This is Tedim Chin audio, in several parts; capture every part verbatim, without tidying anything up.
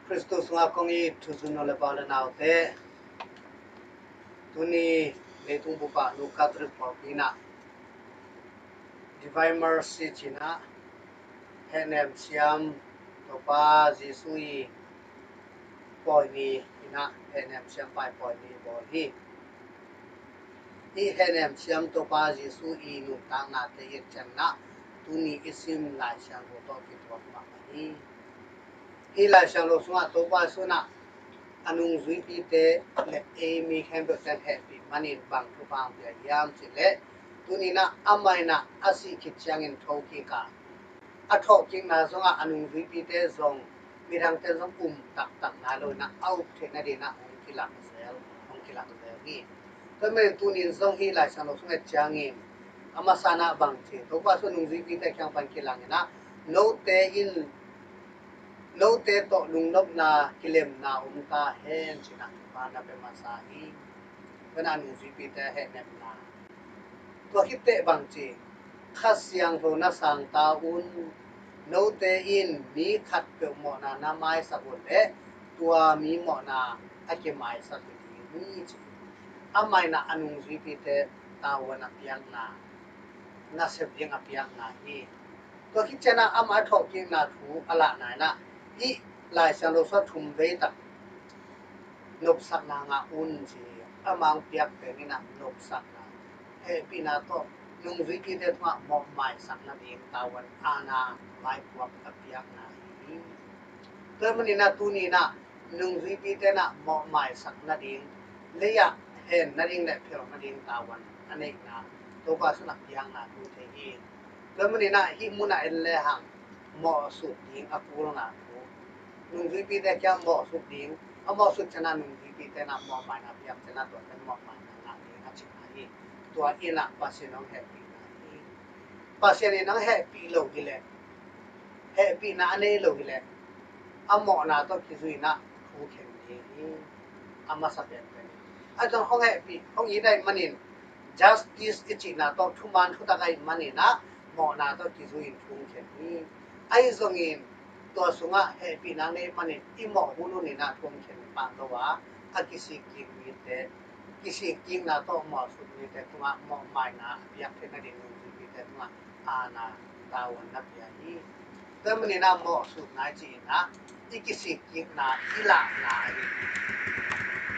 Khristu sungah kong it thuzun nu le pa le naute, tuni leitung bup ah Luka Catholic pawlpi in ah Divine Mercy ci-in ah hehnem siam Topa Jesu i pawi ni in ah hehnem siam pa i pawi ni bawl hi. Hih hehnem siam Topa Jesu i nuntaknate i et ciangin ah tuni i sim Lai Siangtho tawh kituak mahmah hi. Hih Lai Siangtho sungah Topa Jesu in ah a nungzuipite le ei mi khempeuhte hehpih manin bang thupha hong pia hiam cih leh, tuni in ah amah in ah a sih khit ciangin thokik a, a thawhkikna zongah a nungzuipite zong midangte zong um taktak nai lo in ah a up theih nadingin ah hong kilak zel, hong kilak zel hi. Tua ahih manin tuni in zong hih Lai Siangtho sung et ciangin a masa in ah bang ci, Topa Jesu nungzuipite kiang pan kilang in ah note in, note tawh lungnopna kilemna om ta hen ci-in ah thupha na pia masa hi. Tua in ah nungzuipite hehnemna, tua khit teh bang ci, Kha Siangtho na sang ta un, note in mi khatpeuh mawhna na maisak uh leh tua mi mawhna a kimaisak hi ding hi ci. Amah in ah a nungzuipite tavuan a piakna, nasep ding a piakna hi. Tua khit ciangin ah amah a thawhkikna thu a lahna in ah hih Lai Siangtho sung ah thum vei tak nopsakna ngah un ci. Amah hong piak pen in ah nopsakna, hehpihna tawh nungzuipite tungah mawhmaisak nading tavuan aana vaipuak a piakna hi. Tua ahih manin ah tuni in ah nungzuipite in ah mawhmaisak nading, lei ah hen nading le phel nading tavuan a neihna Topa Jesu in ah piakna thu thei hi. Tua ahih manin ah hih mun ah en lehang mawhsut ding a kulna thu, nungzuipite kiang mawhsut ding, a mawhsut ciangin ah nungzuipite in ah mawhmaina piak ciangin ah tuate mawhmaina ngah ding a cihna hi. Tua in ah Pasian hong hehpihna hi. Pasian in hong hehpih lo hi leh, hehpihna a nei lo hi leh, a mawhna tawh kizui in ah thu khen ding hi. A masa penpen in ah zong hong hehpih, hong it ahih manin, justice i cihna tawh thuman thutak ahih manin ah mawhna tawh kizui in thu hong khen hi. Ahi zongin tua sungah hehpihna nei manin i mawh hunhun in ah thu hong khen pah lo a, a kisik kik mite, kisik kikna tawh mawhsut mite tungah mawhmaina a piak theih nading nungzuipite tungah aana tavuan na pia hi. Tua ahih manin ah mawhsutna i cih in ah i kisik kikna, i lahna ahi hi.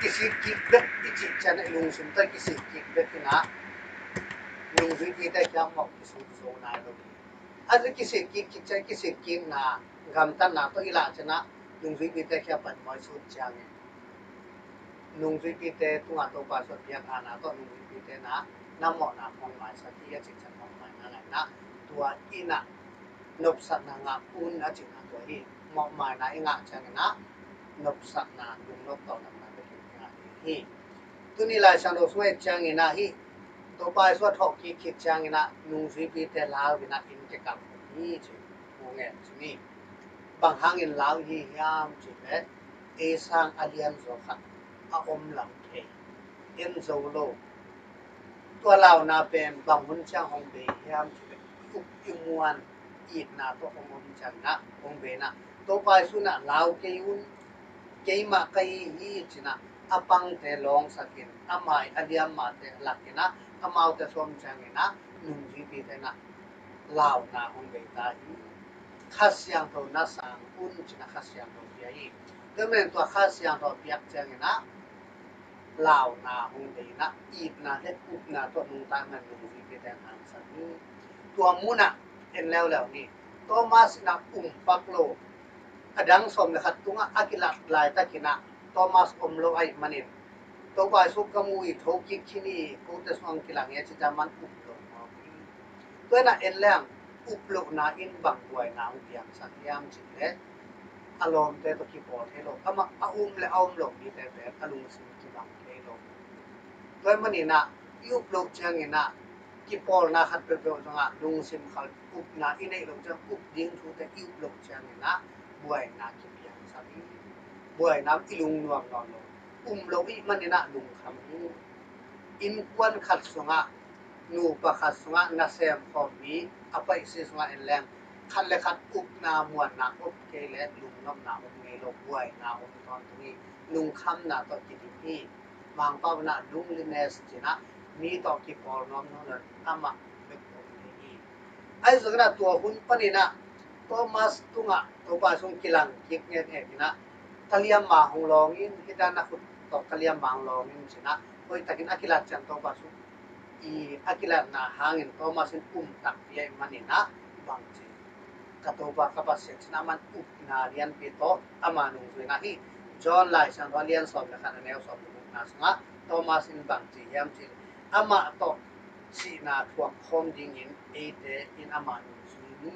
Kisik kik bek i cih ciangin ah, i lungsim tawh i kisik kik bek in ah nungzuipite kiang mawh kisut zo nai lo hi. A kisik kik khit ciang, kisik kikna, gamtatna tawh i lah ciangin ah nungzuipite kiang pan mawh i sut ciangin, nungzuipite tungah Topa Jesu a piak aana tawh nungzuipite in ah na mawhna hong maisak hi a cih ciang mawhmaina ngah in ah, tua in ah nopsakna ngah un a cihna tua hi. Mawhmaina i ngah ciangin ah nopsakna, lungnop tawh natna bek in i ngah ding hi. Tuni Lai Siangtho sung et ciangin ah hih Topa Jesu a thawhkik khit ciangin ah nungzuipite lau in ah inn kikalh hi ci. Pu Ngen Cing in, bang hangin lau i hi hiam cih leh, ei sang a lianzaw khat a om lam thei, en zo lo. Tua launa pen bang hun ciang hong bei hiam cih leh, i uk i muan itna tawh hong om ciangin ah hong bei in ah, Topa Jesu in ah lau kei un, keimah ka hi hi ci-in ah a pangte lawngsak in, a mai a liammate lak in ah, amaute sawm ciangin ah nungzuipite in ah launa hong bei ta hi. Kha Siangtho na sang un ci-in ah Kha Siangtho pia hi. Tua ahih manin tua Kha Siangtho a piak ciangin ah launa hong bei in ah, itna le upna tawh nungta in ah nungzuipite hong hangsan hi. Tua mun ah en leuleu ni, Thomas in ah um pak lo, a dang sawm le khat tungah a kilat laitakin ah Thomas om lo ahih manin, Topa Jesu ka mu hi, thokik khin hi, kote sung hong kilang hi a cih ciang amah um lo mawk hi. Tua in ah en leng, up lohna in bang buaina hong piangsak hiam cih leh, a lawmte tawh kipawl thei lo, amah a um le a um lo mite pen a lungsim kibang thei lo. Tua ahih manin ah i up loh ciangin ah kipawlna khat peuhpeuh zongah lungsim khal, upna i neih loh ciang, up ding thute i up loh ciangin ah buaina kipiangsak hi. Buaina i lungnuam nawn lo. Um lo ahih manin ah lungkham hi. Innkuan khat sungah, nupa khat sungah nasem khawm mi a paihsi sungah en leng, Khat le khat upna muanna om kei leh lungnopna om ngei lo, buaina om tawntung hi. Lungkhamna tawh kidim hi. Mangpau in ah loneliness ci-in ah mi tawh kipawl nuam nawn lo, amah bek om ngei hi. Ahi zongin ah tua hun panin ah Thomas tungah Topa Jesu kilang kik ngetnget in ah, ka liamma hong lawng in, hih dan na khut tawh ka liamma hong lawng in ci-in ah hoihtakin a kilat ciang Topa Jesu i a kilatna hangin Thomas in um takpi ahih manin ah bangci, ka Topa ka Pasian ci-in ah aman upna lianpi tawh ama nungzui in ah, hih John Lai Siangtho a lian sawm le khat a neu sawm le gukna sungah Thomas in bangci hiam cih leh, amah tawh sihna thuak khawm dingin eite in ama nungzui ni,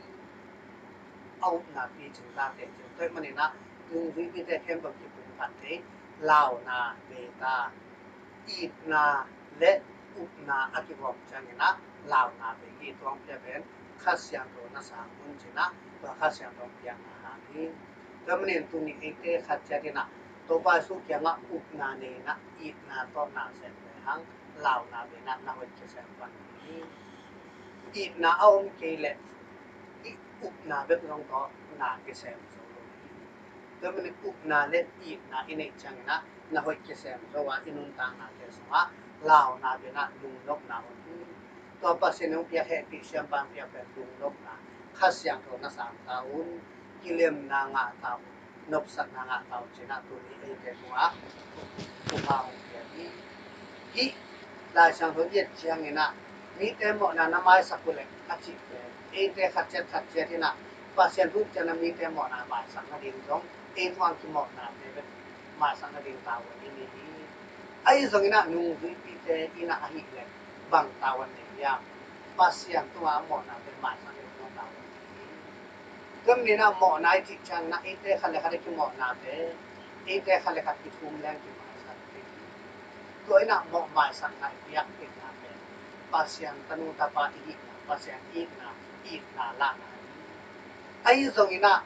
a upna picing ta teh ci. Tua ahih manin ah nungzuipite khempeuh kipumkhat thei, launa bei ta. Itna le upna a kigawm ciangin ah launa bei hi. Tua hong piak pen Kha Siangtho na sang un ci-in ah tua Kha Siangtho piakna hang hi. Tua ahih manin tuni eite khat ciat in ah Topa Jesu kiangah upna nei in ah itna tawh na sem lehang launa bei in ah na hoih kisem pan hi. Itna a om kei leh hih upna bek zong tawh na kisem zo lo hi. Tua ahih manin upna le itna i neih ciangin ah na hoih kisem zo a, i nuntaknate sungah launa bei in ah lungnopna om hi. Tua Pasian hong piak hehpih siampa hong piak pen lungnopna, Kha Siangtho na sang ta un, kilemna ngah ta un, nopsakna ngah ta un ci-in ah tuni eite tungah thupha hong pia hi. Hih Lai Siangtho i et ciangin ah mite mawhna na maisak uh leh a cih pen eite khat ciat khat ciat in ah Pasian thu ciangin ah mite mawhna maisak nading zong ei tungah kimawhnate bek maisak nading tavuan i nei hi. Ahi zongin ah nungzuipite in ah ahih leh bang tavuan nei hiam? Pasian tungah a mawhnate maisak nading tavuan nei hi. Tua ahih manin ah mawhna i cih ciangin ah eite khat le khat i kimawhnate, eite khat le khat kithum leng kimaisak thei hi. Tua in ah mawh maisakna i biakpiakna pen Pasian tanu tapa i hihna, Pasian itna, itna lahna hi. Ahi zongin ah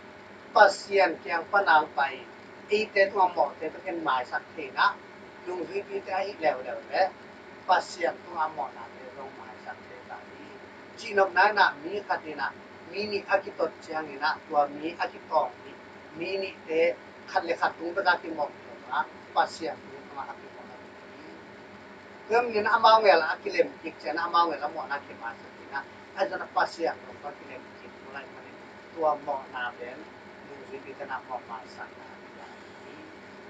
Pasian kiang pan a hong pai eite tungah mawhte bek in maisak thei in ah nungzuipite ahih leuleu leh Pasian tungah mawhnate zong maisak thei ta hi. Cihnopna in ah mi khat in ah mi nih a kitot ciangin ah tua mi a kitawng nih, mi nihte khat le khat tung bek a kimawh hi lo a, Pasian tung tungah a kimawh a hi. Tua ahih manin amau ngel a kilem kik ciangin ah amau ngel a mawhna kimaisak in ah, ahi zongin ah Pasian tungah a kilem kik, tua ahih manin tua mawhna pen nungzuipite in ah mawh maisakna hi.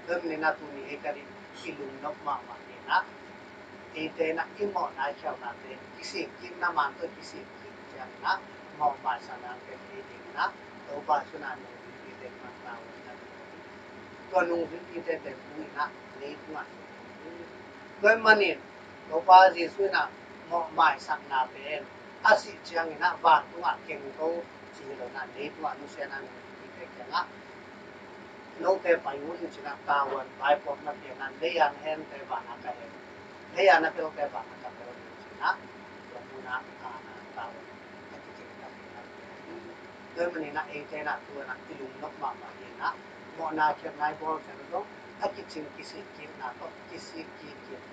Tua ahih manin ah tuni eite ading i lungnop mahmah in ah eite in ah i mawhna i khialhnate kisik kik, na man tawh kisik kik ciangin ah mawh maisakna pen ei ding in ah Topa Jesu in ah nungzuipite i man tavuan na hi. Tua nungzuipite pen tu in ah leitungah tua ahih manin Topa Jesu in ah mawh maisakna pen a sih ciangin ah vantungah kengto ci hi lo in ah leitungah nusia in ah nungzuipite kiangah note pai un ci-in ah tavuan vaipuakna pia in ah, lei-a na hente vanah ka hen, lei-a na pelte vanah ka pel ding ci-in ah tua munah a na tavuan a kicing tak in ah. Tua ahih manin ah eite in ah tu in ah i lungnop mahmah in ah mawhna khialhna i bawl ciang zong a kicing kisik kikna tawh kisik kik in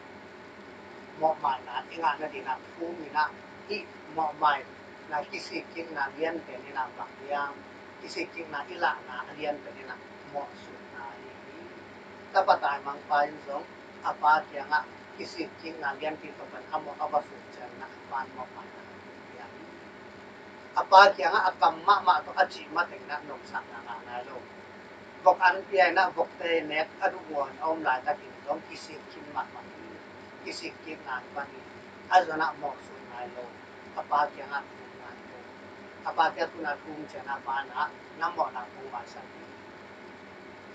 mawhmaina i ngah nading ah thum in ah hih mawhmaina kisik kikna lianpen in ah bang hiam? Kisik kikna i lahna a lianpen in ah mawhsutna ahi hi. Tapa taimangpa in zong a pa kiangah kisik kikna lianpi tawh pan a mawh a va sut ciangin ah a pa in mawhmaina a hi hi. A pa kiangah a kam mahmah tawh a cih matengin ah nopsakna ngah nai lo. Vok an pia in ah vokte nek a duh uh a om laitakin zong kisik kik mahmah hi. Kisik kikna hi pan hi. Ahi zongin ah mawhsut nai lo. A pa kiangah thum nai lo. A pa kiangah thum ciangin ah a pa in ah na mawhna kong maisak hi.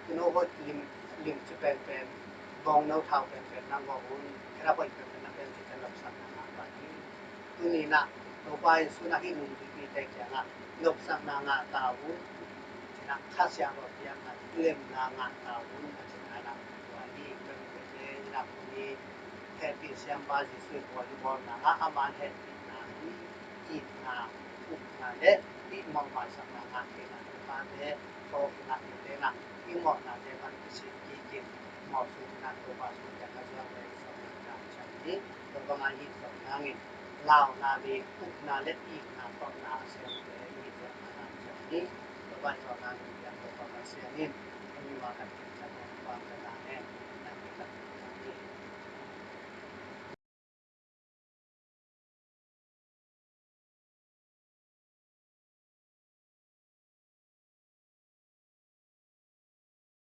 Tuuno hoih lim, limci penpen, bawngno thau penpen na gawh un, khedap hoih penpen na pel cih pen nopsakna ngah pan hi. Tuni in ah Topa Jesu in ah hih nungzuipite kiangah nopsakna ngah ta un, ci-in ah Kha Siangtho piakna lemna ngah ta un a cihna in ah tua hi. Tua ahih manin ah tuni hehpih siampa Jesu i bawl i bawlna ah ama hehpihna hi. Itna, upna le hih mawh maisakna ngah theihna, tate phawk in ah eite in ah i mawhnate pan kisik kik in mawhsut in ah Topa Jesu kiangah zuan le i sawm in ah ciang hi. Tua bangah hih sawm nangin launa bei, upna le itna tawh na a semte i hih zuan nang hi. Ka vantungah nang biak Topa Pasian in hong i mah kan khat hong pang kan